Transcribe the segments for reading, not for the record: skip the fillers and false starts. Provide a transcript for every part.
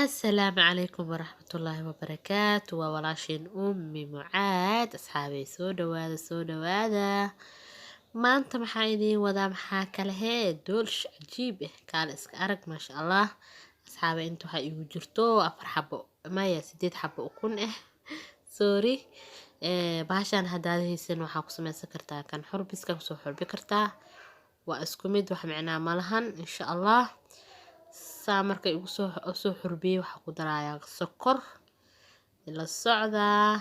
Asalaamu calaykum waraxmatullaahi wabarakaatu. Waa walaashiin Ummi Mucaad. Asxaabay, soo dhawaada, soo dhawaada. Maanta maxaa idiin wadaa? Maxaa kale hee? Doolsh cajiib ah, kaale iska arag, maasha Allah. Asxaabay, inta waxaa iigu jirto afar xabo, maya, sideed xabo ukun ah, sorry. Bahashaan haddaad haysan, waxaa ku sameysan kartaa kan xurbiska, kusoo xurbi kartaa, waa isku mid, wax micnaa malahan, insha Allah. Saa marka igu soo xurbiyey, waxaa ku darayaa sokor. La socdaa,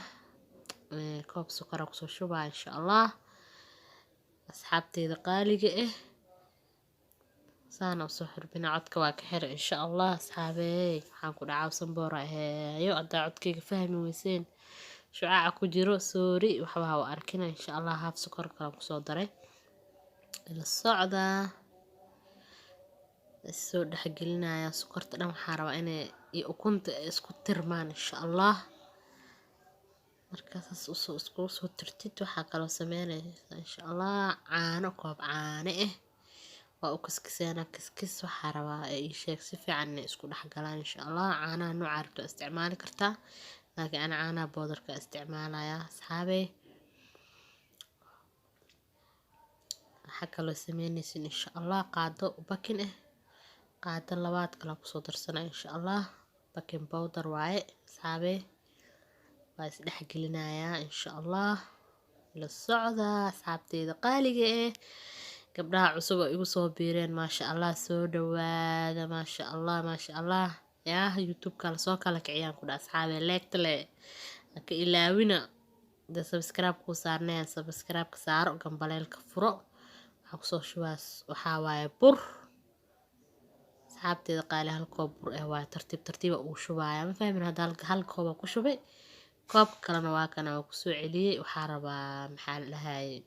koob sokora kusoo shubaa, insha Allah. Asxaabteyda qaaliga ah, saana usoo xurbina. Codka waa ka xira, insha Allah. Asxaabey, waxaan ku dhacaa sanboora heeyo. Haddaa codkayga fahmi weyseen, shucaaca ku jiro, sorry, waxba ha u arkina, insha Allah. Haaf sokor kalan kusoo daray. La socdaa, soo dhexgelinaya sokorta dhan. Waxaa rabaa inay iyo ukunta isku tirmaan, insha Allah. Marka saas usoo iskugu soo tirtid, waxaa kaloo sameynaysa, insha Allah, caano, koob caano ah waa u kiskiseena kiskis. Waxaa rabaa ii sheeg si fiican inay isku dhex galaan, insha Allah. Caanaha nooca rabto isticmaali kartaa, laakiin ana caanaha boodarka isticmaalaya, asxaabey. Waxaa kaloo sameynaysin, insha Allah, qaado bakin ah, qaado labaad kala kusoo darsana, insha Allah. Baking powder waaye, asxaabey. Waa isdhex gelinayaa, insha Allah. La socda, asxaabteyda qaaliga eh, gabdhaha cusub oo igu soo biireen, maasha Allah, soo dhawaada, maasha Allah, maasha Allah. Yaa YouTube-ka lasoo kala kiciyaan ku dha, asxaabey. Leegta le haka ilaawina de, subscribe kuu saarneen, subscribe-ka saaro, gambaleelka furo. Waxaa kusoo shubaas waxaa waaye bur, asxaabteeda qaali. Hal koob bur ah waaye, tartiib tartiiba uu shubaaya, ma fahmin? Hadda hal kooba ku shubay, koobka kalena waa kana, waa kusoo celiyey. Waxaa rabaa, maxaa la dhahayay,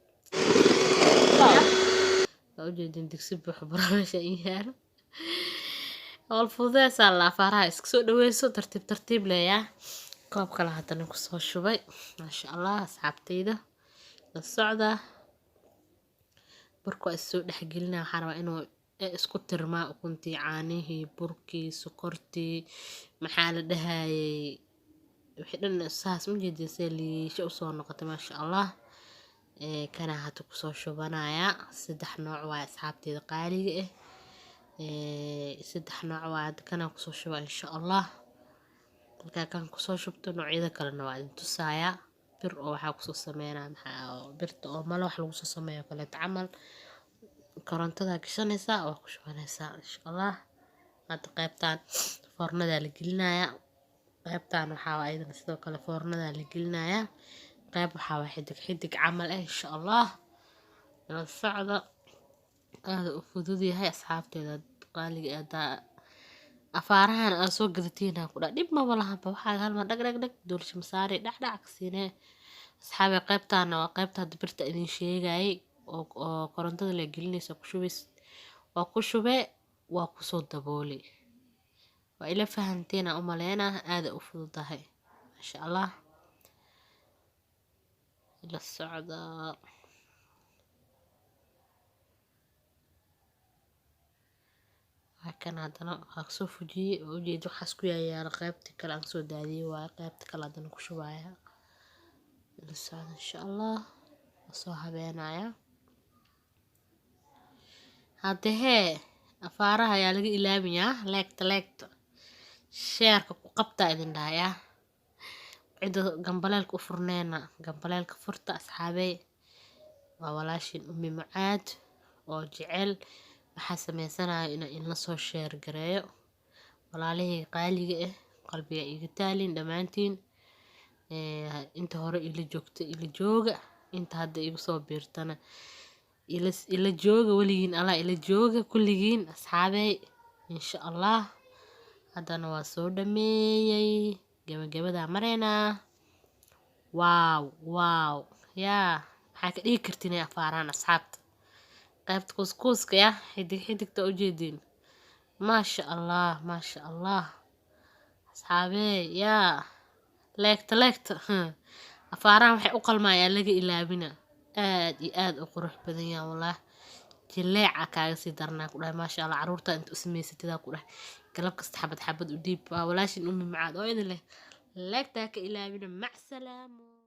waa ujeedin, digsi buux bura meesha ii yaalo. Howl fududeesaa la afaaraha, iska soo dhaweyso, tartiib tartiib leeyaa. Koob kale haddana kusoo shubay, maasha Allah. Asxaabteyda, la socda. Burka waa issoo dhexgelinaa. Waxaa rabaa inuu isku tirmaa ukuntii, caanihii, burkii, sokortii, maxaa la dhahayay, wixii dhan. Saas ma jeedin see liisho usoo noqotay, maasha Allah. Kana hadda kusoo shubanaya. Saddex nooc waaye, asxaabteyda qaaliga ah, saddex nooc waaye. Hadda kana kusoo shuba, insha Allah. Markaa kan kusoo shubto, noocyada kalena waa idin tusaaya. Bir oo waxaa kusoo sameynaa, maxaa, birta oo malo wax lagu soo sameeyo kaleeto camal, korontada gashanaysaa, waa ku shubanaysaa, insha Allah. Hadda qaybtan foornadaa la gelinayaa, qaybtan waxaa waa iyadana sidoo kale foornadaa la gelinayaa, qayb waxaa waa xidig xidig camal ah, insha Allah. La socda, aada u fudud yahay, asxaabteeda qaaliga. Haddaa afaarahan aad soo gadatiin, ku dha dhib maba lahanba. Waxaa hal mar dhag dhag dhag, doolsho masaari dhac dhac ka siinee, asxaabe. Qaybtaana waa qaybta hadda birta idin sheegayay oo korontada la gelinaysa, ku shubays, waa ku shubee, waa kusoo dabooli. Waa ila fahanteen aan u maleynaa, aada u fududahay, maasha Allah. La socda. Waa kan haddana waa kasoo fujiyey, waa ujeeda waxaas ku yayaala. Qaybtii kale aan kasoo daadiyey waaye, qaybta kale haddana ku shubaya. La socda, insha Allah. Waa soo habeenaya. Hadda hee afaaraha ayaa laga ilaabiyaa. Leegta, leegta, sheerka ku qabtaa idin dhahayaa. Cidda gambaleelka u furneena, gambaleelka furta, asxaabey. Waa walaashin Ummi Mucaad oo jecel waxaa sameysanayo inaan inla soo sheer gareeyo. Walaalihii qaaliga ah, qalbiga iiga taalin dhammaantiin. Inta hore ila joogta, ila jooga. Inta hadda igu soo biirtana, ila jooga weligiin, Allah ila jooga kulligiin, asxaabey, insha Allah. Haddana waa soo dhameeyey, gabagabadaa mareynaa. Waaw, waaw, yaa maxaa ka dhigi kartiin ay afaaraan, asxaabta? Qaybta kuuskuuska ya xidig xidigta ujeediin, maasha Allah, maasha Allah. Asxaabey, yaa leegta, leegta. Afaarahan waxay u qalmaayaan laga ilaabina, aad iyo aad u qurux badan yahan, wallaah. Jileeca kaaga sii daranaa ku dhahay. Maasha Allah, caruurta inta u samaysatidaa ku dhahay, galab kasta xabad xabad u dhiib. Waa walaashin Umi Macaad oo idin leh, leegtaa ka ilaawina. Mac salaamo.